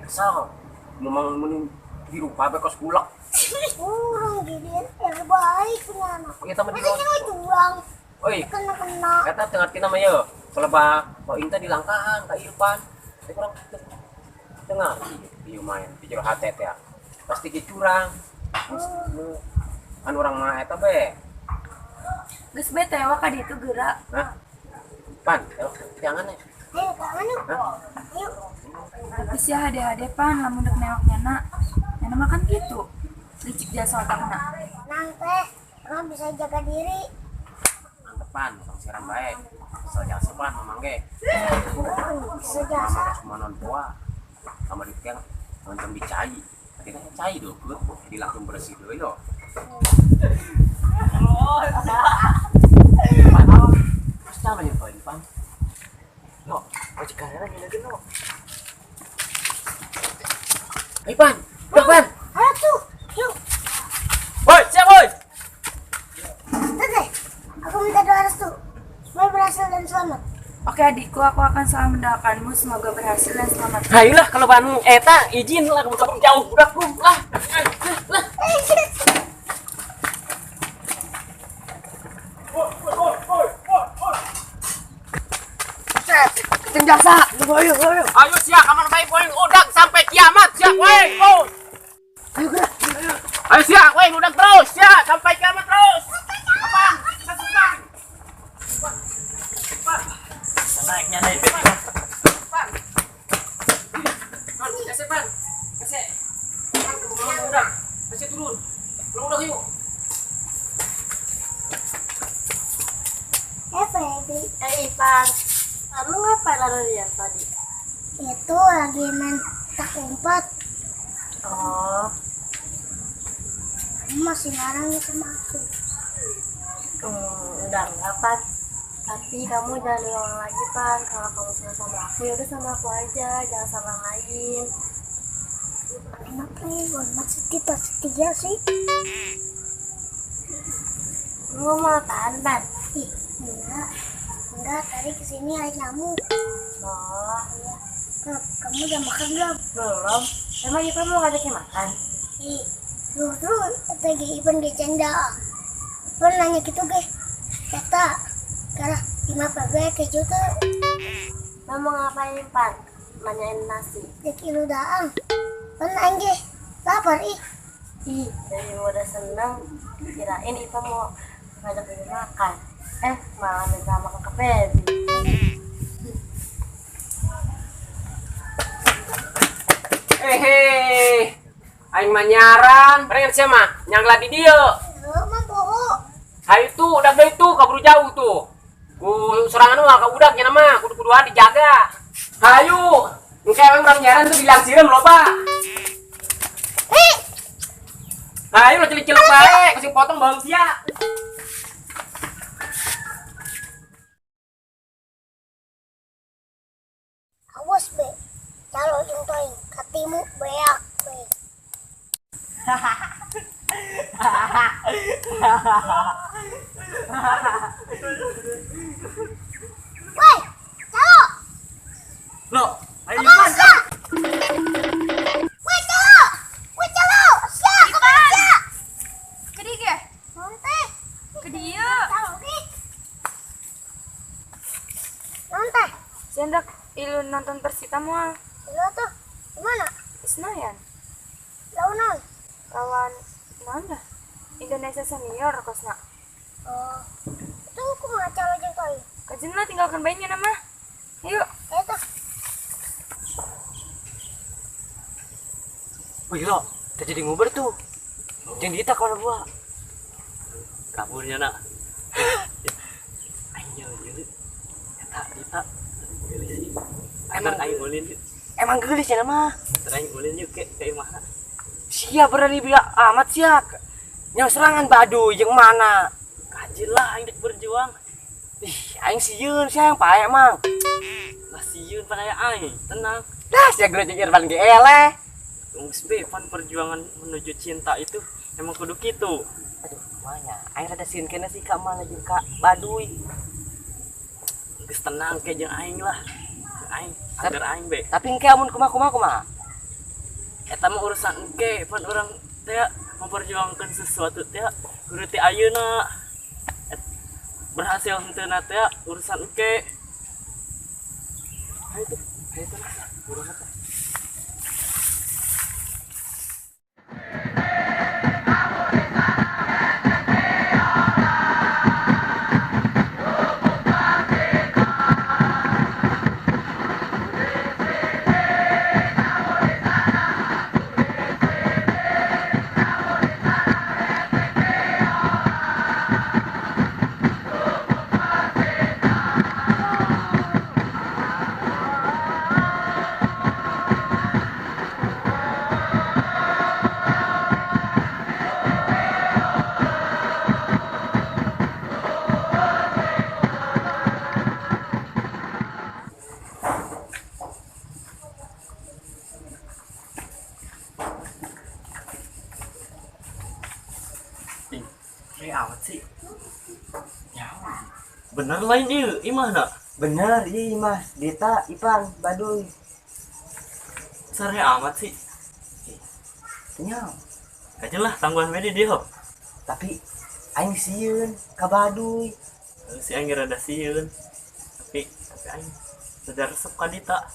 Kesel. Memang mending hirup bae kos gulak. Urang jadi terbaik punya anak. Iya teman di Masih curang. Oi. Kena-kena. Eta teu ngarti nama ye. Pelebah kok inta di langkahan ka Irfan. Tapi kurang teu ngarti ieu main di jero hate teh. Pasti ge curang. Anu urang mah eta be. Geus be tewa ka ditu geura. Hah? Pan, jangan ya. Ayo, kangen yuk. Ayo. Tapi sia hade-hade pan lamun dek newak nyana. Nyana mah kan gitu. Licik jasa otakna. Tenang teh, orang bisa jaga diri. Mantep pan, tong siaran bae. Kesel jasa pan mamang ge. Bisa jasa. Mama cuma non tua. Sama di tiang nonton dicai. Tadi kan cai deukeut, jadi langsung bersih deui yo. Pan, terus nama yang poin pan. No, majikannya lagi lagi no. Ayo pan, udah pan. Ayo tuh, yuk. Woi, siap woi. Teteh, aku minta doa restu supaya berhasil dan selamat. Oke adikku, aku akan selalu mendoakanmu semoga berhasil dan selamat. Ayolah kalau ban eta izin lah kamu jauh budak lah. Lah. Kenceng jasa. Ayo, ayo. Ayo siap kamar baik poin udak sampai kiamat siap woi. Oh. Ayo gerak. Ayo siap woi udak terus siap sampai kiamat terus. Apaan? Pan. Pan. Naiknya naik. Pan. Pan, kasih pan. Kasih. Pan, udak. Kasih turun. Pulang udak yuk. Baby. Ipan, kamu ngapain lari-larian tadi? Itu lagi main tak umpet. Oh. Kamu masih marah nih sama aku? Udah enggak, Pan. Tapi kamu jangan ulang lagi, Pan. Kalau kamu senang sama aku, ya udah sama aku aja, jangan sama yang lain. Kenapa nih, masih tidak setia sih? Kamu mau apaan, Pan? Ih, enggak, tadi kesini ada nyamuk. Oh, iya. Kamu udah makan belum? Belum. Emang Ipan mau ngajakin makan? Ih, justru tadi Ipan ge canda. Ipan nanya gitu ge. Kata, karena 5 PB keju tuh. Lo mau ngapain, Pan? Nanyain nasi. Dek ilu daang. Pan aing ge lapar ih. Ih, dari udah seneng, kirain Ipan mau ngajak dia makan. Malah minta makan ke Feby. Hehe, aing mah nyaran, pengen sia mah nyangla di dieu. Mah poho. Hayu tuh, udah deui tuh, kaburu jauh tuh. Ku sorangan mah ka budak nya mah kudu-kuduan dijaga. Hayu, engke urang nyaran tuh bilang sireum loba. Hei. Hayu lo cilik-cilik bae, kasih potong bau sia. Awas be, calo jeung toing, katimu beak be. Woi, calo. Lo, ayo Ipan. Woi, calo. Woi, calo. Sia, kamu sia. Ke dieu ge? Naon teh? Ke dieu. Calo ge. Naon teh? Sendak ilu nonton Persita moal. Ilu tuh gimana? Senayan. Lawan naon? Lawan naon dah? Indonesia Senior kosna. Oh. Itu kumaha calo jeung toy? Kajen lah tinggalkan bayinya nama. Yuk. Ayo tuh. Wih lo, kita jadi nguber tuh. Jangan kita kalau buah. Kaburnya nak. Ayo, jadi. Eta, Dita. Gelis sih. Emang aing ulin. Emang gelis ya nama. Aing ulin yuk ke imahna. Sia berani bilang amat sia. Nyawa serangan baduy jeung mana? Kajil lah aing dek berjuang. Ih, aing sieun sia yang pae emang. Lah sieun pan aya aing, tenang. Dah sia geus jeung Irfan ge eleh. Geus be pan perjuangan menuju cinta itu emang kudu kitu. Aduh, kumanya aing rada sieun kene sih ka mana jeung ka baduy. Geus tenang ke jeung aing lah. Aing, agar aing be. Tapi engke amun kumaha-kumaha kumaha? Eta mah urusan engke, pan urang teh memperjuangkan sesuatu teh kudu teh ayeuna. Berhasil henteu teh urusan engke. Hayu tuh, hayu tuh lah, urang teh. Amat sih. Ya, bener lain ieu, imahna. Bener ieu imah, Dita, Ipan, Baduy. Sare amat sih. Nya. Kajeun lah tangguhan we di dieu. Tapi aing sieun ka Baduy. Si aing rada sieun. Tapi aing rada resep ka Dita.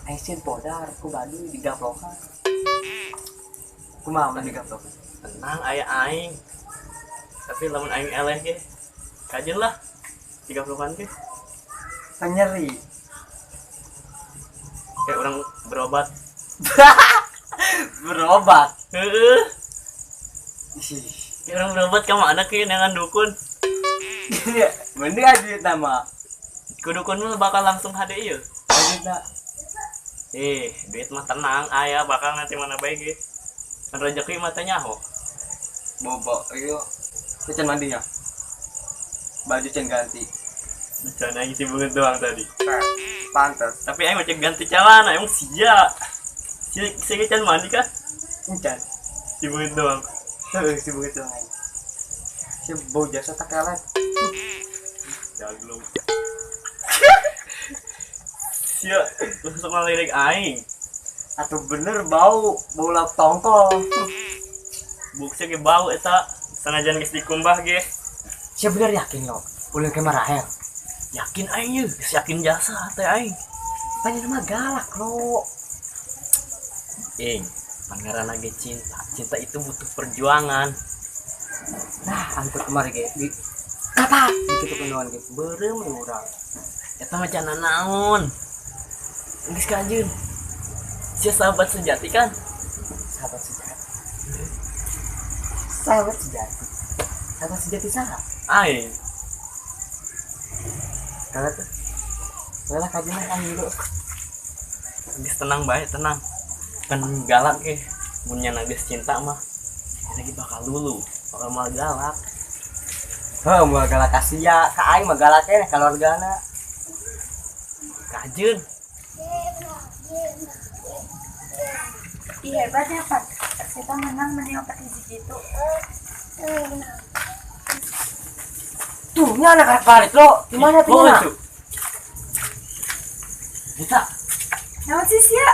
Aing sieun podar ku Baduy digaplokan. Kumaha mun digaplokan? Tenang aya aing. Tapi lamun aing eleh ge kajeun lah digaplokan ge. Nyeri. Kayak orang berobat. Berobat? Heeh. Ih. Kayak orang berobat ka mana ke dengan dukun. Mending aja duit nama. Ku dukun mah bakal langsung hade ieu. Duitna. Duit mah tenang aya bakal nanti mana bae ge. Kan rezeki mah teh nyaho. Bobo ieu. Can mandinya. Baju can ganti. Can aing sibuk doang tadi. Pantes. Tapi aing macam ganti celana, emang sia. Sia can mandi kan? Can. Sibuk doang. Heeh, sibuk doang aing. Sia bau jasa tak kelet. Jaglong. Sia langsung ngelirik aing. Atau bener bau, bau lauk tongkol. Bukse ge bau eta, sanajan geus dikumbah ge. Sia bener yakin lo, ulun ke Rahel. Yakin aing ye, geus yakin jasa teh aing. Panjenengan mah galak lo. Ing, pangeran ge cinta, cinta itu butuh perjuangan. Nah, angkut kemari ge di kata ditutup doang ge, beureum urang. Eta mah can naon. Geus kajeun. Sia sahabat sejati kan? Sahabat sejati. Sahabat sejati. Sahabat sejati saha? Aing. Kalau tuh. Lah kajeun aing dulu. Geus tenang bae, tenang. Kan galak ge. Mun nya geus cinta mah lagi bakal lulu, bakal moal galak. Heuh, moal galak ka sia, ka aing mah galak keneh ka keluargana. Kajeun. Ih, hebatnya Pak. Kita menang mending opat hiji gitu. Tuh, nya anak anak lo. Di mana tuh? Dita. Naon sih sia?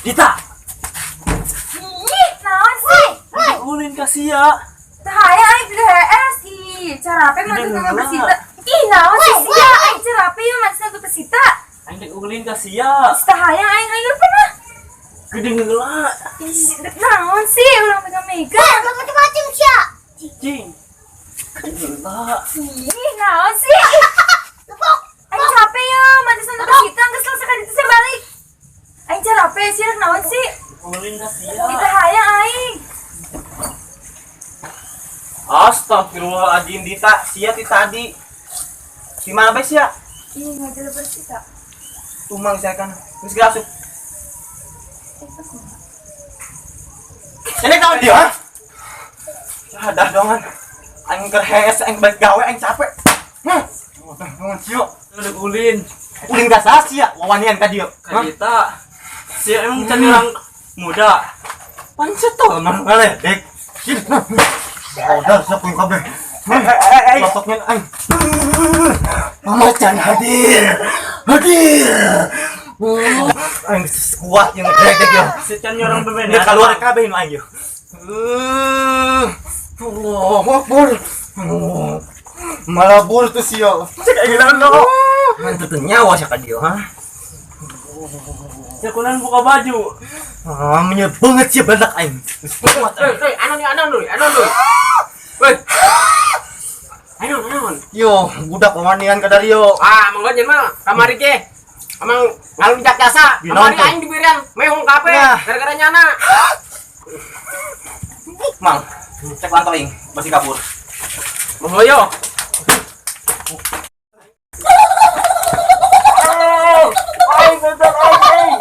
Dita. Ih, naon sih? Ulin ka sia. Tah aya aing teh hees. Ih, cara apa mah teu bersita. Ih, naon sih sia? Aing cara apa ieu mah teu bersita. Aing teh ulin ka sia. Tah aya aing aing pernah. Gede ngeula. Ih, dek naon sih ulang mega-mega. Ulah macem-macem sia. Cing. Gede ngeula. Ih, naon sih? Lepok. Aing capek ya, mati sama kita geus selesai ka ditu balik. Aing capek sih rek naon sih? Ulin ka sia. Kita hayang aing. Astagfirullahaladzim Dita, sia ti tadi. Di mana bae sia? Ih, ngajelah bersita. Tumang sia kan. Geus asup. Ini kau dia? Ada dongan. Aing keur hees, aing balik gawe, aing capek. Hah. Dongan sia. Udah ulin. Ulin ka saha sia? Wawanian ka dieu. Ka Dita. Sia emang can urang muda. Pancet tuh mah ngaledek. Udah siap yang kabeh. Masuknya aing. Mama Chan hadir. Hadir. Aing kuat yang ngedek yo. Setan orang berbeda. Dia keluar kabeh nu aing yo. Allahu Akbar. Malabur tuh sio. Cek aing naon lo. Mantep nyawa sia ka dieu, ha? Sakunan buka baju. Ah, menyel banget sih badak aing. Kuat. Hei, anon anon doi, anon doi. Woi. Anon, anon. Yo, budak pemanian ka Dario. Ah, emang gua mah kamari ge. Emang ngalunjak jasa. Kamari aing diberian mehong kape gara-gara nyana. Mang, cek lanto aing, masih kabur. Monggo yo. Aing budak aing.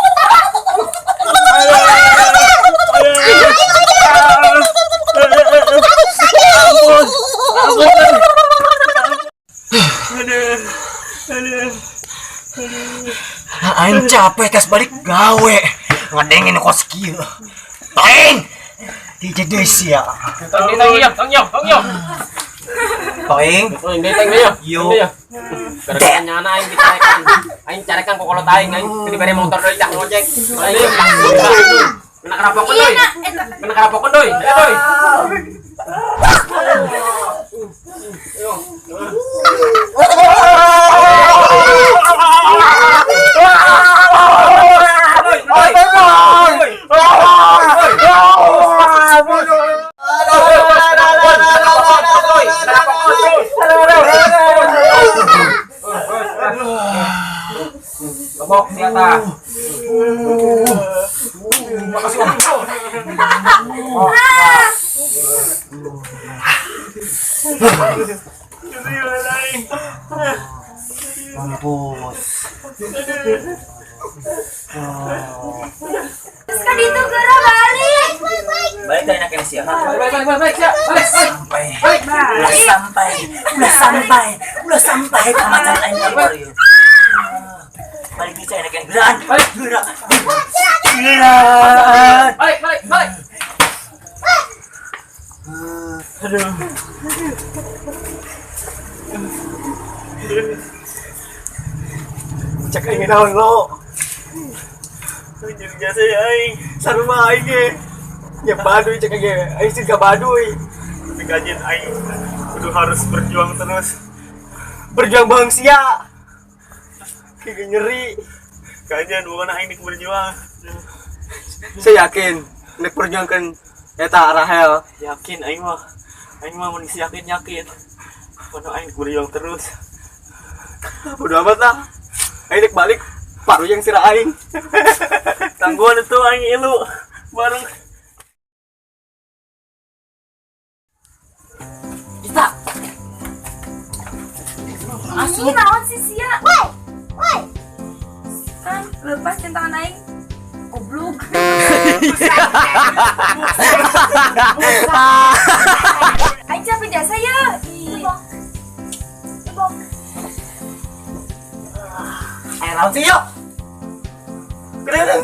Aing capek tas balik gawe ngadengin kos kieu. Aing DJ deui sia. Tong yo, tong yo, tong yo. Toing. Toing deui tong yo. Yo. Gara-gara nyana aing dicarekan. Aing carekan kokolot aing, aing teu dibere motor deui cak ngojek. Aing kena kerapokan deui. Kena kerapokan deui. Ayo deui. Yo. Bobok siapa? Makasih Om. Mampus. Terus kan itu geura balik. Balik dari nak siap. Balik balik balik siap. Balik sampai. Udah sampai. Udah sampai. Udah sampai ke macan aing keluar. Balik bisa enak yang gerak. Balik gerak. Gerak. Balik balik balik. Aduh. Cek aing naon lo. Anjir jasa ya aing. Sarua aing ge. Ya baduy cek aing. Aing sih gak baduy. Tapi kajian aing kudu harus berjuang terus. Berjuang bang sia. Kayak nyeri. Kajian bukan aing nek berjuang. Saya yakin nek perjuangkan eta Rahel. Yakin aing mah. Aing mah mun yakin yakin. Kono aing berjuang terus. Bodo amat lah. Aing nek balik paru yang sira aing. Tangguhan itu aing ilu bareng. Kita. Asup. Naon sih sia? Woi. Woi. Kan lepas tangan aing. Goblok. Aing capek jasa ya. Ih. Tebok. Ayo lawan sih yuk. Keren.